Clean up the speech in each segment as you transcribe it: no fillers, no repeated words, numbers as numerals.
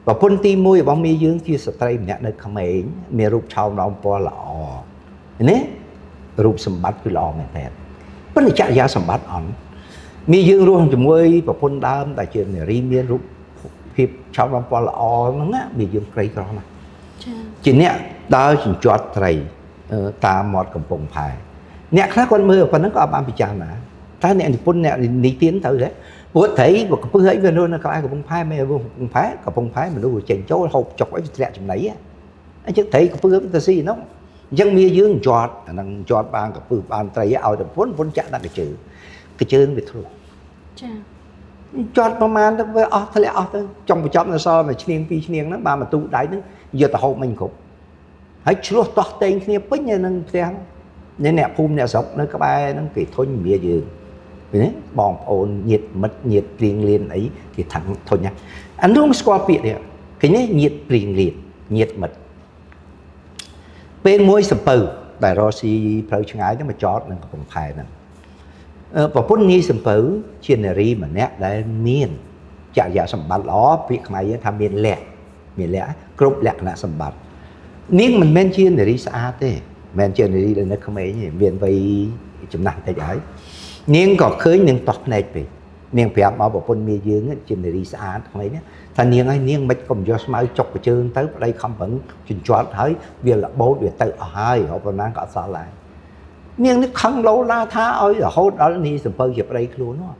ប្រពន្ធទី1របស់មីយើងជាស្ត្រីម្នាក់នៅក្មេងមានរូបឆោមឡោមពណ៌ល្អនេះរូបសម្បត្តិគឺល្អមែនទែនប៉ុន្តែចរិយាសម្បត្តិអន់មីយើងរស់ជាមួយប្រពន្ធដើមដែលជានារីមានរូបភាពឆោមឡោមពណ៌ល្អហ្នឹងណាមីយើងក្រីក្រណាស់ ចា ជាអ្នកដើរជញ្ជាត់ត្រីតាមមាត់កំពង់ផែអ្នកខ្លះគាត់មើលប៉ុណ្ណឹងក៏អត់បានពិចារណាតើអ្នកនិពន្ធអ្នកនិទានទៅទេព្រោះត្រីបើកពឹសអីវានៅក្បែរកំពង់ផែមិនកំពង់ផែកំពង់ផែមនុស្សវាចេញចូលហូបចុកអីវាធ្លាក់ចំណីអញ្ចឹងត្រីកពឹសទៅស៊ីនោះអញ្ចឹងមាយើងជាត់អាហ្នឹងជាត់បានកពឹសបានត្រីឲ្យទៅពុនពុនចាក់ដាក់កជើកជើវាធ្លុះ ចា ជាត់ប្រមាណទៅវាអស់ធ្លាក់អស់ទៅចុងបញ្ចប់នៅសល់មួយឈ្នាងពីរឈ្នាងហ្នឹងបានមកទូដៃហ្នឹងយកទៅហូបមិញគ្រប់ហើយឆ្លោះតោះតេងគ្នាពេញនៅនឹងផ្ទះនេះអ្នកភូមិអ្នកស្រុកនៅក្បែរហ្នឹងគេធុញមាយើងឃើញទេបងប្អូនញាតិមិត្តញាតិព្រៀងលៀនអីគេថាំងធុញណាអានោះស្គាល់ពាក្យនេះឃើញទេញាតិព្រៀងលៀនញាតិមិត្តពេលមួយសំពៅដែលរកស៊ីផ្លូវឆ្ងាយទៅមកចតនឹងកំពង់ផែហ្នឹងប្រពន្ធនាយសំពៅជានារីម្នាក់ដែលមានចរិយាសម្បត្តិល្អពាក្យខ្មែរយើងថាមានលក្ខមានលក្ខគ្រប់លក្ខណៈសម្បត្តិនាងមិនមែនជានារីស្អាតទេមិនមែនជានារីដែលនៅក្មេងទេមានវ័យចំណាស់បន្តិចហើយនាងក៏ឃើញនាងតោះភ្នែកពេកនាងប្រាប់មកប្រពន្ធមាយើងជានារីស្អាតក្មេងនេះថានាងហើយនាងមិនកុំយកស្មៅចុកប្រជើងទៅប្តីខំប្រឹងជញ្ជាត់ហើយវារបូតវាទៅអស់ហើយរកប៉ុណ្ណាក៏អត់សល់ដែរនាងនេះខឹងលោឡាថាឲ្យរហូតដល់នាយសំពៅជាប្តីខ្លួននោះ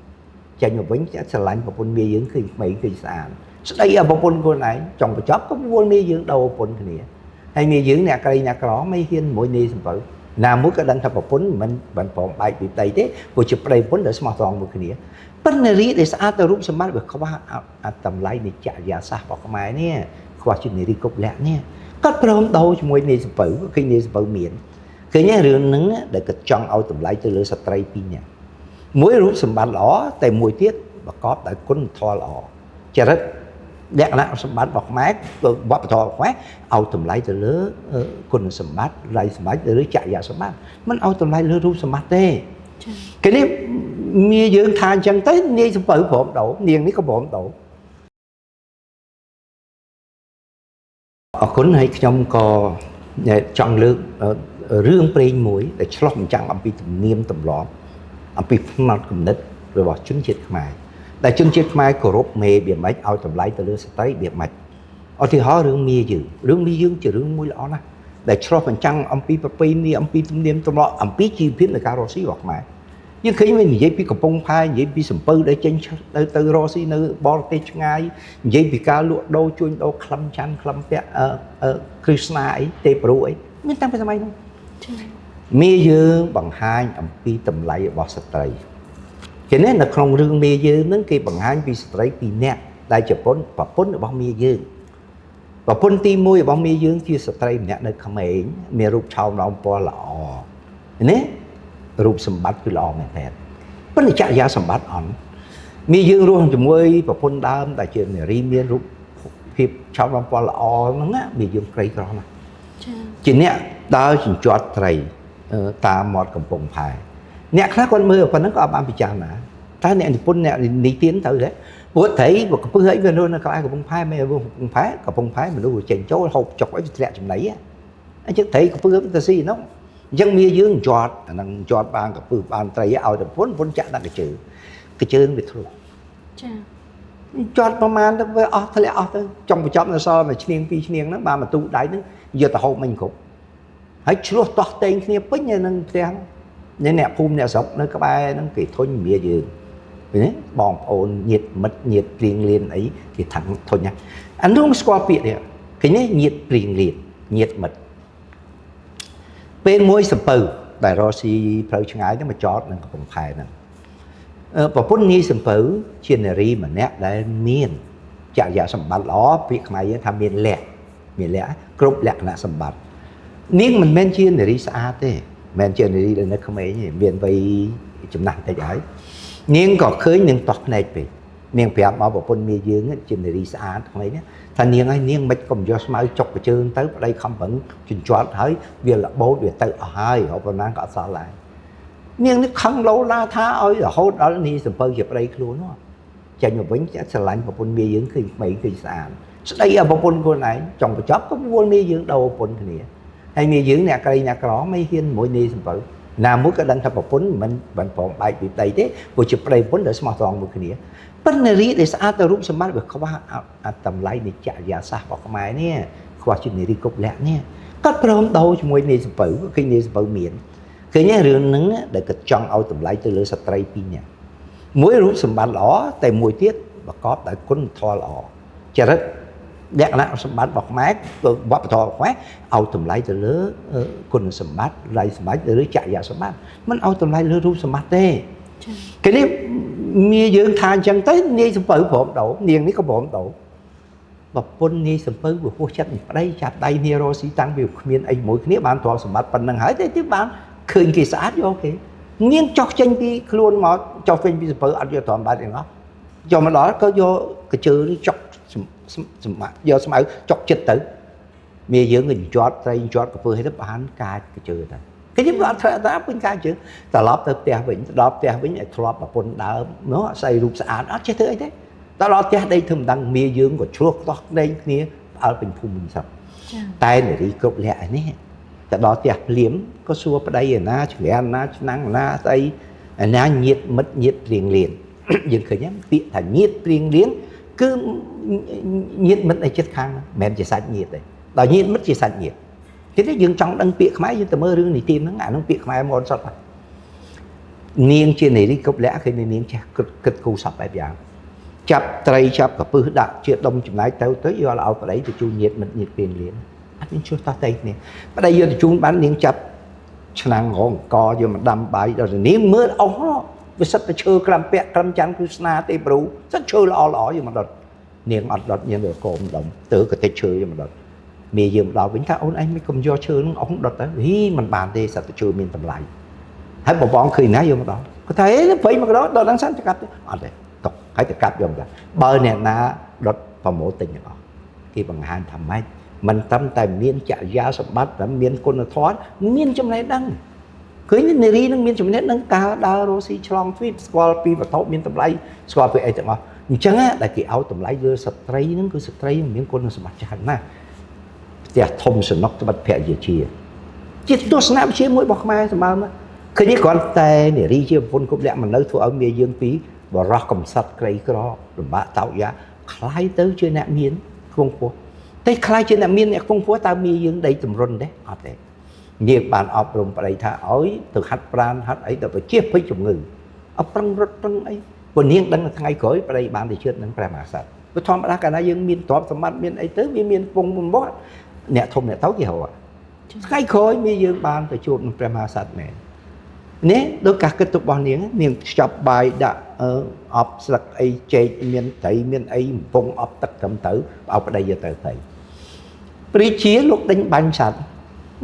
ចេញមកវិញស្រឡាញ់ប្រពន្ធមាយើងឃើញក្មេងឃើញស្អាតស្ដីឲ្យប្រពន្ធខ្លួនឯងចង់បញ្ចប់ក៏ប្រពន្ធមាយើងដូរប្រពន្ធគ្នាហើយមាយើងអ្នកក្រីអ្នកក្រមិនហ៊ានមួយនាយសំពៅណាមួយក៏ដឹងថាប្រពន្ធមិនបានព្រមបែកពីប្តីទេព្រោះជាប្តីប្រពន្ធដែលស្មោះត្រង់មួយគ្នាប៉ុន្តែនារីដែលស្អាតទៅរូបសម្បត្តិវាខ្វះអត្តតម្លៃនៃចរិយាសាស្ត្ររបស់ខ្មែរនេះខ្វះជានារីគ្រប់លក្ខនេះគាត់ព្រមដូរជាមួយនាយសំពៅឃើញនាយសំពៅមានឃើញរឿងហ្នឹងដែលគាត់ចង់ឲ្យតម្លៃទៅលើស្ត្រីពីរនាក់មួយរូបសម្បត្តិល្អតែមួយទៀតប្រកបដោយគុណធម៌ល្អចរិតលក្ខណៈសម្បត្តិរបស់ខ្មែរវប្បធម៌ខ្មែរឲ្យតម្លៃទៅលើគុណសម្បត្តិលៃសម្បត្តិឬចរិយាសម្បត្តិមិនឲ្យតម្លៃលើរូបសម្បត្តិទេ ចា គេនេះមាយើងថាអញ្ចឹងទៅនាយសំពៅព្រមដូរនាងនេះក៏ព្រមដូរអរគុណហើយខ្ញុំក៏ចង់លើករឿងព្រេងមួយដែលឆ្លុះបញ្ចាំងអំពីទំនៀមទម្លាប់អំពីផ្នត់គំនិតរបស់ជនជាតិខ្មែរដែលជនជាតិខ្មែរគោរពមេវាមិនឲ្យតម្លៃទៅលើស្ត្រីវាមិនឧទាហរណ៍រឿងមាយើងរឿងមាយើងជារឿងមួយល្អណាស់ដែលឆ្លុះបញ្ចាំងអំពីប្រពៃណីអំពីទំនៀមទម្លាប់អំពីជីវភាពនៃការរស់ស៊ីរបស់ខ្មែរយើងឃើញវានិយាយពីកំពង់ផែនិយាយពីសំពៅដែលចេញទៅរស់ស៊ីនៅបរទេសឆ្ងាយនិយាយពីការលក់ដូរជួញដូរខ្លឹមច័ន្ទខ្លឹមពាក់គ្រឹស្នាអីទេពរូអីមានតាំងពីសម័យនោះ ចា មាយើងបង្ហាញអំពីតម្លៃរបស់ស្ត្រីគេនេះនៅក្នុងរឿងមាយើងហ្នឹងគេបង្ហាញពីស្ត្រីពីរនាក់ដែលជាប្រពន្ធរបស់មាយើងប្រពន្ធទី1របស់មាយើងជាស្ត្រីម្នាក់នៅក្មេងមានរូបឆោមឡោមពណ៌ល្អនេះរូបសម្បត្តិគឺល្អមែនទែនប៉ុន្តែចរិយាសម្បត្តិអន់មាយើងរស់ជាមួយប្រពន្ធដើមដែលជានារីមានរូបភាពឆោមឡោមពណ៌ល្អហ្នឹងណាមាយើងក្រីក្រណាស់ ចា ជាអ្នកដើរជញ្ជាត់ត្រីតាមមាត់កំពង់ផែអ្នកខ្លះគាត់មើលប៉ុណ្ណឹងក៏អត់បានពិចារណាតើអ្នកនិពន្ធអ្នកនិទានទៅទេព្រោះត្រីបើកពឹសអីវានៅក្បែរកំពង់ផែមិនកំពង់ផែកំពង់ផែមនុស្សវាចេញចូលហូបចុកអីវាធ្លាក់ចំណីអញ្ចឹងត្រីកពឹសទៅស៊ីនោះអញ្ចឹងមាយើងជាត់អាហ្នឹងជាត់បានកពឹសបានត្រីឲ្យទៅប្រពន្ធប្រពន្ធចាក់ដាក់កជើកជើវាធ្លុះ ចា ជាត់ប្រមាណទៅវាអស់ធ្លាក់អស់ទៅចុងបញ្ចប់នៅសល់មួយឈ្នាងពីរឈ្នាងហ្នឹងបានមកទូដៃហ្នឹងយកទៅហូបមិញគ្រប់ហើយឆ្លោះតោះតេងគ្នាពេញនៅនឹងផ្ទះនេះអ្នកភូមិអ្នកស្រុកនៅក្បែរហ្នឹងគេធុញមាយើងឃើញទេបងប្អូនញាតិមិត្តញាតិព្រៀងលៀនអីគេថាំងធុញណាអានោះស្គាល់ពាក្យនេះឃើញទេញាតិព្រៀងលៀនញាតិមិត្តពេលមួយសំពៅដែលរកស៊ីផ្លូវឆ្ងាយទៅមកចតនឹងកំពង់ផែហ្នឹងប្រពន្ធនាយសំពៅជានារីម្នាក់ដែលមានចរិយាសម្បត្តិល្អពាក្យខ្មែរយើងថាមានលក្ខមានលក្ខគ្រប់លក្ខណៈសម្បត្តិនាងមិនមែនជានារីស្អាតទេមិនមែនជានារីដែលនៅក្មេងទេមានវ័យចំណាស់បន្តិចហើយនាងក៏ឃើញនាងតោះភ្នែកពេកនាងប្រាប់មកប្រពន្ធមាយើងជានារីស្អាតក្មេងនេះថានាងហើយនាងមិនកុំយកស្មៅចុកប្រជើងទៅប្តីខំប្រឹងជញ្ជាត់ហើយវារបូតវាទៅអស់ហើយរកប៉ុណ្ណាក៏អត់សល់ដែរនាងនេះខឹងលោឡាថាឲ្យរហូតដល់នាយសំពៅជាប្តីខ្លួននោះចេញមកវិញស្រឡាញ់ប្រពន្ធមាយើងឃើញក្មេងឃើញស្អាត ស្ដីឲ្យប្រពន្ធខ្លួនឯងចង់បញ្ចប់ក៏វល់នាយយើងដោប្រពន្ធគ្នាហើយនាយយើងអ្នកក្រីអ្នកក្រមិនហ៊ានមួយនាយសំពៅណាមួយក៏ដឹងថាប្រពន្ធមិនមិនព្រមបែកពីប្តីទេព្រោះជាប្តីប្រពន្ធដែលស្មោះត្រង់មួយគ្នាប៉ុន្តែនារីដែលស្អាតទៅរូបសម្បត្តិវាខ្វះតម្លៃនៃចរិយាសាស្ត្ររបស់ខ្មែរនេះខ្វះជានារីគ្រប់លក្ខនេះគាត់ព្រមដោជាមួយនាយសំពៅឃើញនាយសំពៅមានឃើញរឿងហ្នឹងដែលគាត់ចង់ឲ្យតម្លៃទៅលើស្ត្រីពីរនាក់មួយរូបសម្បត្តិល្អតែមួយទៀតប្រកបដោយគុណធម៌ល្អចរិតលក្ខណៈសម្បត្តិរបស់ខ្មែរវប្បធម៌ខ្មែរឲ្យតម្លៃទៅលើគុណសម្បត្តិតម្លៃសម្បត្តិឬចរិយាសម្បត្តិមិនឲ្យតម្លៃលើរូបសម្បត្តិទេគេនេះមាយើងថាអញ្ចឹងទៅនាយសំពៅព្រមដោនាងនេះក៏ព្រមដោប្រពន្ធនាយសំពៅវាហួសចិត្តប្តីចាប់ដៃនារស៊ីតាំងពីគ្មានអីមួយគ្នាបានទ្រព្យសម្បត្តិប៉ុណ្្នឹងហើយតែទីបានឃើញគេស្អាតយកគេនាងចោះចេញពីខ្លួនមកចោះចេញពីសំពៅអត់យកទ្រព្យសម្បត្តិទាំងអស់យកមកដល់ក៏យកកជើនេះចុកសម្បត្តិយកស្មៅចុកចិត្តទៅមាយើងក៏ជាត់ត្រីជាត់កពើឲ្យទៅបានកាចកជើទៅគេនិយាយអត់ត្រូវតាពេញកាចជើត្រឡប់ទៅផ្ទះវិញដល់ផ្ទះវិញឲ្យធ្លាប់ប្រពន្ធដើមនោះស្អីរូបស្អាតអត់ចេះធ្វើអីទេដល់ផ្ទះដីធ្វើមិនដឹងមាយើងក៏ឆ្លោះខ្លោះក្លែងគ្នាផ្អើលពេញភូមិវិញសោះតែនារីគ្រប់លក្ខនេះទៅដល់ផ្ទះភ្លាមក៏សួរប្តីឯណាឆ្ងានណាឆ្នាំងណាស្អីឯណាញាតមិត្តញាតព្រៀងលៀនយើងឃើញពាក្យថាញាតព្រៀងលៀនគឺញាតមិត្តនៅចិត្តខាងមិនមែនជាសាច់ញាតិទេដល់ញាតមិត្តជាសាច់ញាតិគេទេយើងចង់ដឹងពាក្យខ្មែរយើងទៅមើលរឿងនីតិហ្នឹងអាហ្នឹងពាក្យខ្មែរមកសុទ្ធបាទនាងជានារីគ្រប់លក្ខឃើញនាងចេះគិតគូសពបែបយ៉ាងចាប់ត្រីចាប់កពឹសដាក់ជាដុំចំណែកទៅទៅយកឲ្យប្តីទៅជូនញាតមិត្តញាតព្រៀងលៀនអត់មានជួសតោះតែគ្នាប្តីយកទៅជូនបាននាងចាប់ឆ្នាំងរងកយកមកដាំបាយដល់នាងមើលអស់វាសិតតែឈើក្រាំពាក់ក្រាំច័ន្ទគឺស្នាទេព្រូសិតឈើល្អល្អយកមកដុតនាងអត់ដុតនាងទៅកោមដុំទៅក៏តិចឈើយកមកដុតមាយើងមកដល់វិញថាអូនឯងមិនកុំយកឈើនឹងអស់ដុតទៅហ៊ីមិនបានទេសត្វឈើមានតម្លៃហើយបងបងឃើញណាយកមកដល់គាត់ថាអេព្រៃមកដល់ដុតហ្នឹងសិនទៅកាប់អត់ទេຕົកហើយទៅកាប់យកមកបើអ្នកណាដុតប្រមូលទិញទាំងអស់គេបង្ហាញថាម៉េចមិនត្រឹមតែមានចរិយាសម្បត្តិតែមានគុណធម៌មានចំណេះដឹងឃើញនារីនឹងមានចំណេះដឹងការដើររស់ស៊ីឆ្លងទ្វីបស្គាល់ពីវត្ថុមានតម្លៃស្គាល់ពីអីទាំងអស់អញ្ចឹងដែលគេឲ្យតម្លៃលើស្ត្រីនឹងគឺស្ត្រីមានគុណសម្បត្តិច្រើនណាស់ផ្ទះធំសំណុកត្បិតភរិយាជាជាទស្សនវិជ្ជាមួយរបស់ខ្មែរសម្បើមឃើញគ្រាន់តែនារីជាប្រពន្ធគ្រប់លក្ខមិននៅធ្វើឲ្យមាយើងពីបរោះកំសត់ក្រីក្រលំបាកតោកយ៉ាខ្លាយទៅជាអ្នកមានខ្ពង់ខ្ពស់តែខ្លាយជាអ្នកមានអ្នកខ្ពង់ខ្ពស់តើមាយើងដីតម្រុនទេអត់ទេនាងបានអប់រំប្តីថាឲ្យទៅហាត់ប្រានហាត់អីដល់ទៅជៀសពេចជំងឺអត់ប្រឹងរត់ប្រឹងអីព្រោះនាងដឹងថ្ងៃក្រោយប្តីបានទៅជឿនឹងព្រះមហាក្សត្រព្រោះធម្មតាកាលណាយើងមានទ្រព្យសម្បត្តិមានអីទៅវាមានពងបំបត្តិអ្នកធំអ្នកតូចគេរកថ្ងៃក្រោយមាយើងបានទៅជួបនឹងព្រះមហាក្សត្រមែននេះដោយការគិតទុករបស់នាងនាងខ្ចប់បាយដាក់អប់ស្លឹកអីចេកមានត្រីមានអីកំពុងអប់ទឹកត្រឹមត្រូវឲ្យប្តីយកទៅទៅព្រះជាលោកដេញបាញ់សត្វ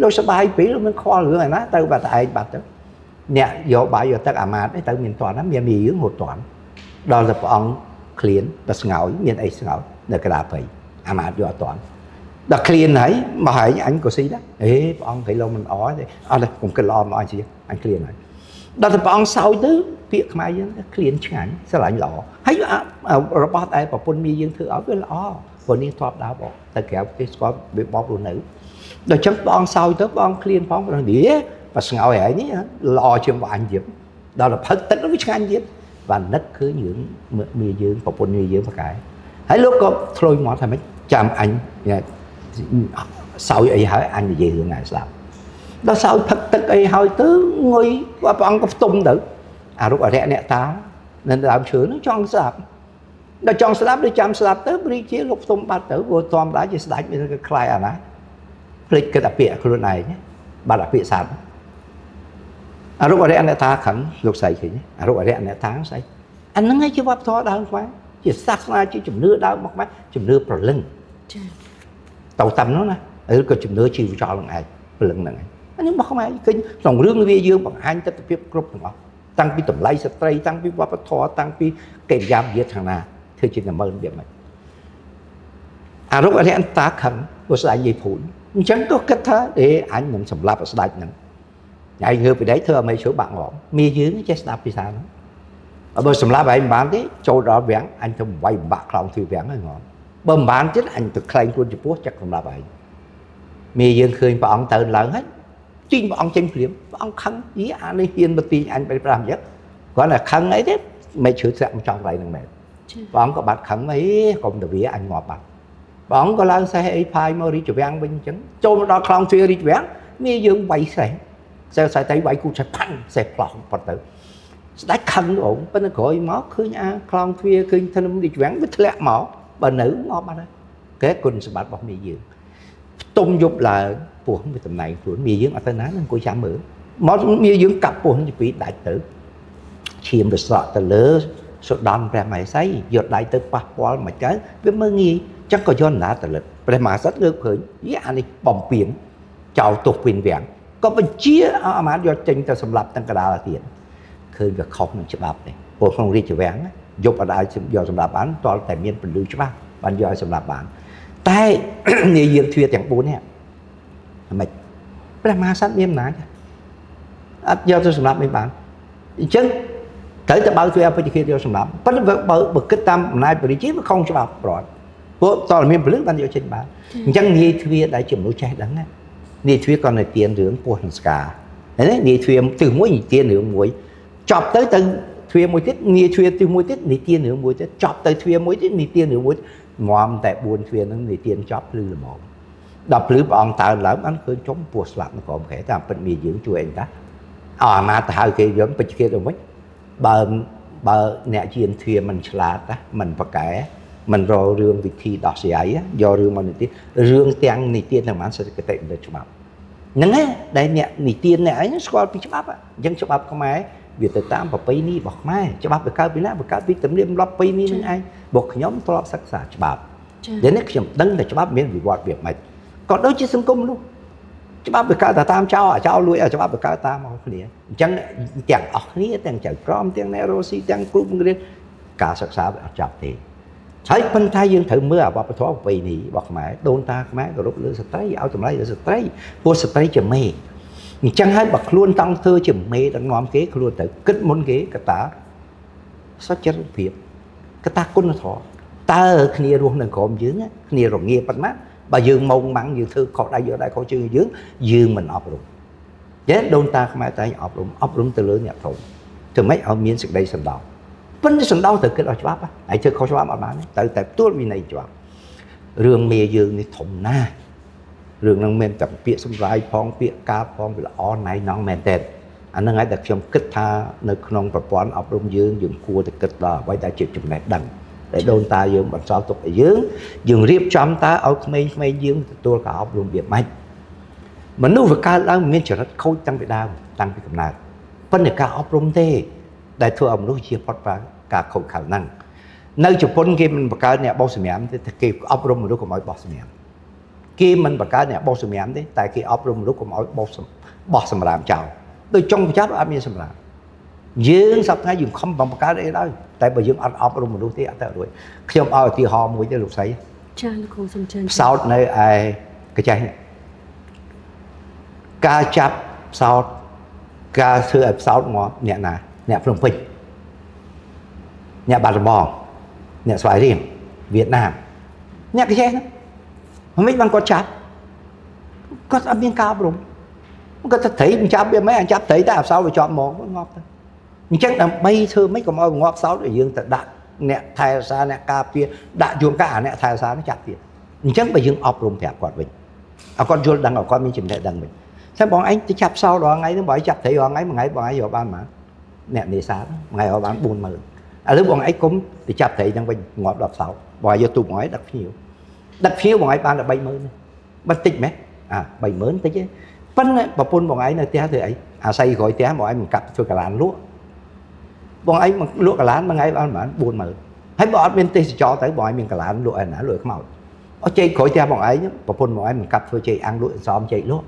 លោកសបាយពេលលោកមិនខ្វល់រឿងឯណាទៅបាត់ឯងបាត់ទៅអ្នកយកបាយយកទឹកអាមាតទៅមានតន់ណាមានមីយើងហូតតន់ដល់ទៅព្រះអង្គឃ្លានដល់ស្ងោយមានអីស្ងោយនៅកណ្ដាលព្រៃអាមាតយកអត់តន់ដល់ឃ្លានហើយមកហើយអញក៏ស៊ីដែរអេព្រះអង្គគេលោកមិនអទេអត់ទេកុំគិតល្អមកអញស៊ីអញឃ្លានហើយដល់ទៅព្រះអង្គសោយទៅពាក្យខ្មែរយើងឃ្លានឆ្ងាញ់ស្រឡាញ់ល្អហើយរបស់តែប្រពន្ធមីយើងធ្វើឲ្យវាល្អព្រោះនាងធ្លាប់ដើរបកទៅក្រៅប្រទេសស្គាល់វាបបរស់នៅដល់ចឹងព្រះអង្គសោយទៅព្រះអង្គឃ្លានផងព្រះអង្គនិយាយបើស្ងោយហើយនេះល្អជាងអញទៀតដល់ទៅផឹកទឹកវាឆ្ងាញ់ទៀតបាទនឹកឃើញរឿងមីយើងប្រពន្ធមីយើងប្រកែហើយលោកក៏ធ្លុយមកថាម៉េចចាំអញសោយអីហើយអញនិយាយរឿងណាស្ដាប់ដល់សោយផឹកទឹកអីហើយទៅងុយព្រះអង្គក៏ផ្ទុំទៅអរុបអរិយអ្នកតានៅដើមឈើនោះចង់ស្ដាប់ដល់ចង់ស្ដាប់ដូចចាំស្ដាប់ទៅព្រះជាលោកផ្ទុំបាត់ទៅព្រោះធម្មតាជាស្ដេចមានគឺខ្លាយអាណាភ្លេចគិតអាពាក្យខ្លួនឯងបាត់អាពាក្យសត្វអរុបអរិយអ្នកតាខឹងលោកស្រីឃើញអរុបអរិយអ្នកតាស្អីអាហ្នឹងឯងជាវប្បធម៌ដើមខ្មែរជាសាសនាជាជំនឿដើមរបស់ខ្មែរជំនឿប្រលឹងចាទៅតាមនោះណាឬក៏ជំនឿជីវចលនឹងឯងព្រលឹងហ្នឹងឯងអានេះរបស់ខ្មែរឃើញក្នុងរឿងវាយើងបង្ហាញទិដ្ឋភាពគ្រប់ទាំងអស់តាំងពីតម្លៃស្ត្រីតាំងពីវប្បធម៌តាំងពីកិរិយាមារយាទខាងណាធ្វើជាល្មើរបៀបម៉េចអរុបអរិយអន្តាខឹងព្រោះស្ដេចយាយភូនអញ្ចឹងក៏គិតថាអេអញនឹងសម្លាប់ស្ដេចហ្នឹងឯងងើបពីដីធ្វើឲ្យមេឈើបាក់ងំមាយើងចេះស្ដាប់ភាសាហ្នឹងបើសម្លាប់ឯងមិនបានទេចូលដល់វាំងអញទៅវាយបាក់ខ្លោងទ្វារវាំងហើយងំ បើមិនបានទៀតអញទៅក្លែងខ្លួនចំពោះចឹកសម្រាប់ឯងមេយើងឃើញព្រះអង្គទៅឡើងហើយទាញព្រះអង្គចេញភ្លាមព្រះអង្គខឹងយីអានេះហ៊ានមកទាញអញไปប្រាស់អញ្ចឹងគ្រាន់តែខឹងអីទេមិនឈឺស្រាក់មកចំកន្លែងហ្នឹងមែនព្រះអង្គក៏បាត់ខឹងអីកុំទៅវាអញងាប់បាត់ព្រះអង្គក៏ឡើងសេះអីផាយមករាជវាំងវិញអញ្ចឹងចូលមកដល់ខ្លោងទ្វាររាជវាំងមេយើងវាយសេះសេះសៃតៃវាយគូឆេះផាំងសេះផ្លោះផុតទៅស្ដេចខឹងអូប៉ុន្តែក្រោយមកឃើញអាខ្លោងទ្វារឃើញធ្នឹមរាជវាំងវាធ្លាក់មកបើនៅងាប់បាត់ហើយគេគុណសម្បត្តិរបស់មេយើងផ្ទុំយប់ឡើងពោះវាតំណែងខ្លួនមេយើងអត់ទៅណានឹងអង្គុយចាំមើលមកមេយើងកាប់ពោះនឹងពីដាច់ទៅឈាមវាស្រក់ទៅលើសុដន់ព្រះមហេសីយកដៃទៅប៉ះពាល់មកទៅវាមើលងាយចឹងក៏យកណាតលិតព្រះមហាក្សត្រងើបឃើញយីអានេះបំពេញចោលទោសពេញវាំងក៏បញ្ជាឲ្យអាមាត្យយកចេញទៅសម្លាប់ទាំងកដាលទៀតឃើញវាខុសនឹងច្បាប់ទេព្រោះក្នុងរាជវាំងយប់អត់អាចយកសម្លាប់បានតលតែមានពលឺច្បាស់បានយកឲ្យសម្លាប់បានតែនាយយាមទ្វារទាំង4នេះមិនព្រះមហាក្សត្រមានអំណាចអត់យកទៅសម្លាប់មិនបានអញ្ចឹងត្រូវតែបើកទ្វារអភិជាយកសម្លាប់ប៉ុន្តែបើគិតតាមអំណាចប្រជាជាតិវាខុសច្បាប់ប្រត់ព្រោះតើមានពលឺបានយកចេញបានអញ្ចឹងនាយទ្វារដែលជាមនុស្សចេះដឹងណានាយទ្វារក៏នៅទៀនរឿងពោះនឹងស្កាហ្នឹងនាយទ្វារទិសមួយទៀនរឿងមួយចប់ទៅទៅទ្វារមួយទៀតនាយទ្វារទិសមួយទៀតនាយទៀនរឿងមួយទៀតចប់ទៅទ្វារមួយទៀតនាយទៀនរឿងមួយងំតែ4ទ្វារហ្នឹងនាយទៀនចប់ភ្លឺល្មមដល់ភ្លឺព្រះអង្គតើឡើងបានឃើញចំពោះស្លាប់នៅក្រោមខែតាមពិតមានយើងជួយអីតាអអាមាទៅហៅគេយកពេជ្រគេទៅវិញបើអ្នកជាទ្វារមិនឆ្លាតណាមិនប្រកែមិនរករឿងវិធីដោះស្រាយយករឿងមកនិទានរឿងទាំងនិទានទាំងបានសេដ្ឋកិច្ចមិនច្បាប់ហ្នឹងឯងដែលអ្នកនិទានអ្នកឯងស្គាល់ពីច្បាប់អញ្ចឹងច្បាប់ខ្មែរវាទៅតាមប្រពៃណីរបស់ខ្មែរច្បាប់វាកើតពីណាវាកើតពីទំនៀមទម្លាប់ប្រពៃណីហ្នឹងឯងបើខ្ញុំធ្លាប់សិក្សាច្បាប់ดี๋ยวនេះខ្ញុំដឹងតែច្បាប់មានវិវត្តវាមិនក៏ដូចជាសង្គមនោះច្បាប់វាកើតតែតាមចោលអាចោលលួចអាចច្បាប់វាកើតតាមអស់គ្នាអញ្ចឹងទាំងអស់គ្នាទាំងចៅក្រមទាំងអ្នករស់ស៊ីទាំងគ្រូបង្រៀនការសិក្សាវាអត់ចប់ទេហើយប៉ុន្តែយើងត្រូវមើលអវប្បធម៌ប្រពៃណីរបស់ខ្មែរដូនតាខ្មែរគោរពលើស្ត្រីឲ្យតម្លៃលើស្ត្រីព្រោះស្ត្រីជាមេអញ្ចឹងហើយបើខ្លួនតង់ធ្វើជាមេដឹកនាំគេខ្លួនត្រូវគិតមុនគេកតាសុចរិតភាពកតាគុណធម៌តើគ្នារស់នៅក្រុមយើងគ្នារងាប៉ុណ្ណាបើយើងម៉ងម៉ាំងយើងធ្វើខុសដៃយកដៃខុសជើងយើងយើងមិនអប់រំចេះដូនតាខ្មែរតែងអប់រំទៅលើអ្នកធំធ្វើម៉េចឲ្យមានសេចក្តីសន្តោសប៉ុន្តែសន្តោសត្រូវគិតឲ្យច្បាប់ហើយធ្វើខុសច្បាប់អត់បានទេត្រូវតែទទួលវិន័យច្បាប់រឿងមេយើងនេះធំណាស់រឿងហ្នឹងមានតែពាក្យសម្រាយផងពាក្យកាផងវាល្អណៃណងមែនទេអាហ្នឹងហើយដែលខ្ញុំគិតថានៅក្នុងប្រព័ន្ធអប់រំយើងយើងគួរតែគិតដល់អ្វីដែលជាចំណេះដឹងដែលដូនតាយើងបន្សល់ទុកឲ្យយើងយើងរៀបចំតើឲ្យក្មេងៗយើងទទួលការអប់រំវាម៉េចមនុស្សវាកើតឡើងមានចរិតខូចតាំងពីដើមតាំងពីកំណើតប៉ុន្តែការអប់រំទេដែលធ្វើឲ្យមនុស្សជាផុតពីការខូចខាលហ្នឹងនៅជប៉ុនគេមិនបង្កើតអ្នកបោះសម្រាមទេគេអប់រំមនុស្សកុំឲ្យបោះសម្រាមគេមិនបង្កើតអ្នកបោះសម្រាមទេតែគេអប់រំមនុស្សកុំឲ្យបោះសម្រាមចោលដោយចុងបញ្ចប់អត់មានសម្រាមយើងសប្តាហ៍យើងខំបង្កើតអីឡើយតែបើយើងអត់អប់រំមនុស្សទេអត់ទៅរួចខ្ញុំឲ្យឧទាហរណ៍មួយទេលោកស្រីចាលោកគ្រូសំជិនផ្សោតនៅឯកញ្ចេះការចាប់ផ្សោតការធ្វើឲ្យផ្សោតងាប់អ្នកណាអ្នកភ្នំពេញអ្នកបាត់ដំបងអ្នកស្វាយរៀងវៀតណាមអ្នកកញ្ចេះហ្នឹងមិនបានគាត់ចាប់គាត់អត់មានការអប់រំគាត់ទៅត្រីមិនចាប់វាមិនអញចាប់ត្រីតែផ្សោតវាជាប់មកងាប់ទៅអញ្ចឹងដើម្បីធ្វើម៉េចកុំឲ្យងាប់សោតឲ្យយើងទៅដាក់អ្នកថែរក្សាអ្នកការពារដាក់យួនកាអាអ្នកថែរក្សានោះចាប់ទៀតអញ្ចឹងបើយើងអប់រំប្រាប់គាត់វិញឲ្យគាត់យល់ដឹងឲ្យគាត់មានចំណេះដឹងវិញតែបងឯងទៅចាប់សោតរាល់ថ្ងៃហ្នឹងបើឲ្យចាប់ត្រីរាល់ថ្ងៃមួយថ្ងៃបងឯងរកបានប៉ុន្មានអ្នកនេសាទមួយថ្ងៃរកបាន40000ឥឡូវបងឯងគុំទៅចាប់ត្រីហ្នឹងវិញងាប់ដល់សោតបងឯងយកទូកបងឯងដឹកភ្ញៀវបងឯងបានតែ30000មិនតិចមែនអា30000តិចទេប៉ុន្តែប្រពន្ធបងឯងនៅផ្ទះធ្វើអីអាស្រ័យក្រោយផ្ទះបងឯងមិនកាប់ធ្វើកាឡានលក់បងឯងមកលក់កាឡានមួយថ្ងៃបានប្រហែល40000ហើយបើអត់មានទេសចរទៅបងឯងមានកាឡានលក់ឯណាលក់ខ្មោចអត់ចេកក្រោយផ្ទះបងឯងប្រពន្ធបងឯងមិនកាប់ធ្វើចេកអាំងលក់សំចេកលក់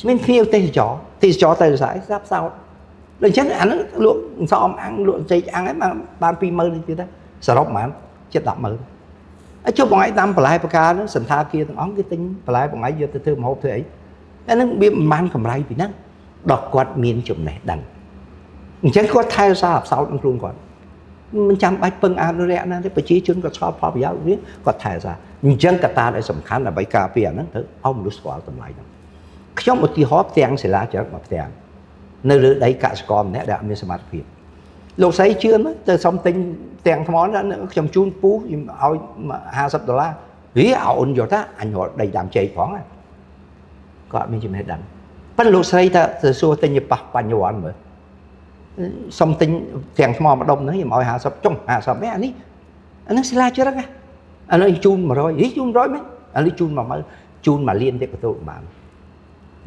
មានភ្ញៀវទេសចរទៅស្អីស្រាប់សោតដូច្នេះអាហ្នឹងលក់សំអាំងលក់ចេកអាំងហ្នឹងបាន20000ទៀតដែរសរុបប្រហែលជិត100000ហើយចុះបងឯងតាមបន្លែបកាហ្នឹងសន្តាគារទាំងអង្គគេទិញបន្លែបងឯងយកទៅធ្វើម្ហូបធ្វើអីអាហ្នឹងវាមិនបានកម្រៃពីហ្នឹងដល់គាត់មានចំណេះដឹងអញ្ចឹងគាត់ថែរក្សាអផ្សោតក្នុងខ្លួនគាត់ មិនចាំបាច់ពឹងអនុរិយណាទេប្រជាជនក៏ឆ្លល់ផលប្រយោជន៍វាគាត់ថែរក្សាអញ្ចឹងកត្តាដែលសំខាន់ដើម្បីការពារអាហ្នឹងត្រូវឲ្យមនុស្សស្គាល់តម្លៃហ្នឹងខ្ញុំឧទាហរណ៍ផ្ទាំងសិលាចារឹកមួយផ្ទាំងនៅលើដីកសិករម្នាក់ដែលអត់មានសមត្ថភាពលោកស្រីជឿមើលទៅសុំទិញផ្ទាំងថ្មហ្នឹងខ្ញុំជូនពូខ្ញុំឲ្យ50ដុល្លារវាឲ្យអូនយកតាអញរត់ដីដើមចេកផងណាគាត់អត់មានចំណេះដឹងប៉ុន្តែលោកស្រីថាទៅសួរទិញប៉ះបញ្ញវន្តមើលសុំទិញផ្ទាំងថ្មម្ដុំហ្នឹងខ្ញុំឲ្យ50ចុង50មែនអានេះអាហ្នឹងសិលាចារឹកណាអានេះជូន100ហីជូន100មែនអានេះជូន10000ជូន1លានទៀតក៏ទៅបាន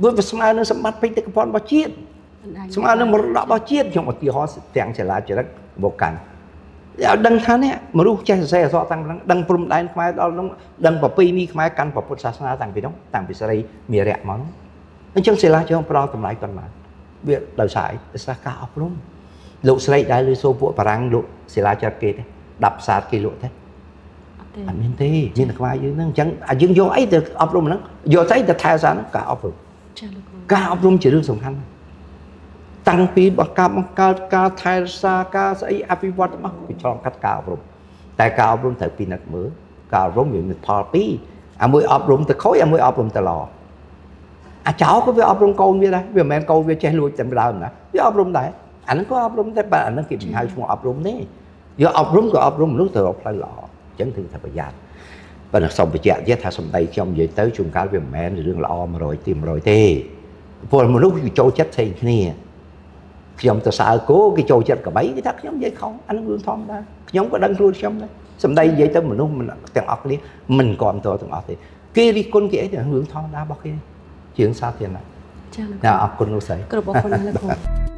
វាស្មើនឹងសម្បត្តិបេតិកភណ្ឌរបស់ជាតិ បណ្ដាញ ស្មើនឹងមរតករបស់ជាតិខ្ញុំឧទាហរណ៍ទាំងសិលាចារឹកមកកាន់ឲ្យដឹងថានេះមនុស្សចេះសរសេរអក្សរតាំងពីហ្នឹងដឹងព្រំដែនខ្មែរដល់ហ្នឹងដឹងប្រពៃណីខ្មែរកាន់ពុទ្ធសាសនាតាំងពីហ្នឹងតាំងពីស្រីមារៈមកហ្នឹងអញ្ចឹងសិលាចារឹកផ្ដល់តម្លៃប៉ុន្មានវាដោយសារអីដោយសារការអប់រំលោកស្រីដែលឮសូរពួកបារាំងលោកសិលាចារឹកគេទេដាប់ផ្សារគេលក់ទេ អត់ទេ អត់មានទេមានតែខ្មែរយើងហ្នឹងអញ្ចឹងអាយើងយកអីទៅអប់រំហ្នឹងយកស្អីទៅថែរក្សាហ្នឹងការអប់រំ ចាលោកគ្រូ ការអប់រំជារឿងសំខាន់ណាស់តាំងពីបង្កើតបង្កើតការថែរក្សាការស្អីអភិវឌ្ឍទាំងអស់វាឆ្លងកាត់ការអប់រំតែការអប់រំត្រូវពិនិត្យមើលការអប់រំវាមានផលពីរអាមួយអប់រំទៅខូចអាមួយអប់រំទៅល្អអាចោក៏វាអប់រំកូនវាដែរវាមិនមែនកូនវាចេះលួចតែដើមណាវាអប់រំដែរអាហ្នឹងក៏អប់រំដែរបើអាហ្នឹងគេមិនហៅឈ្មោះអប់រំទេយកអប់រំក៏អប់រំមនុស្សទៅរកផ្លូវល្អអញ្ចឹងគឺថាប្រយ័ត្នប៉ុន្តែសូមបញ្ជាក់ទៀតថាសម្ដីខ្ញុំនិយាយទៅជួនកាលវាមិនមែនរឿងល្អ100ទី100ទេព្រោះមនុស្សវាចូលចិត្តផ្សេងគ្នាខ្ញុំទៅសើគោគេចូលចិត្តកបីគេថាខ្ញុំនិយាយខុសអាហ្នឹងរឿងធម្មតាខ្ញុំក៏ដឹងខ្លួនខ្ញុំដែរសម្ដីនិយាយទៅមនុស្សមិនទាំងអស់គ្នាមិនគាំទ្រទាំងអស់ទេគេរិះគន់គេអីទៅរឿងធម្មតារបស់គេជារឿងសាធារណៈ ចាលោក ណាអរគុណលោកស្រី គ្រប់អរគុណណាស់លោកគ្រូ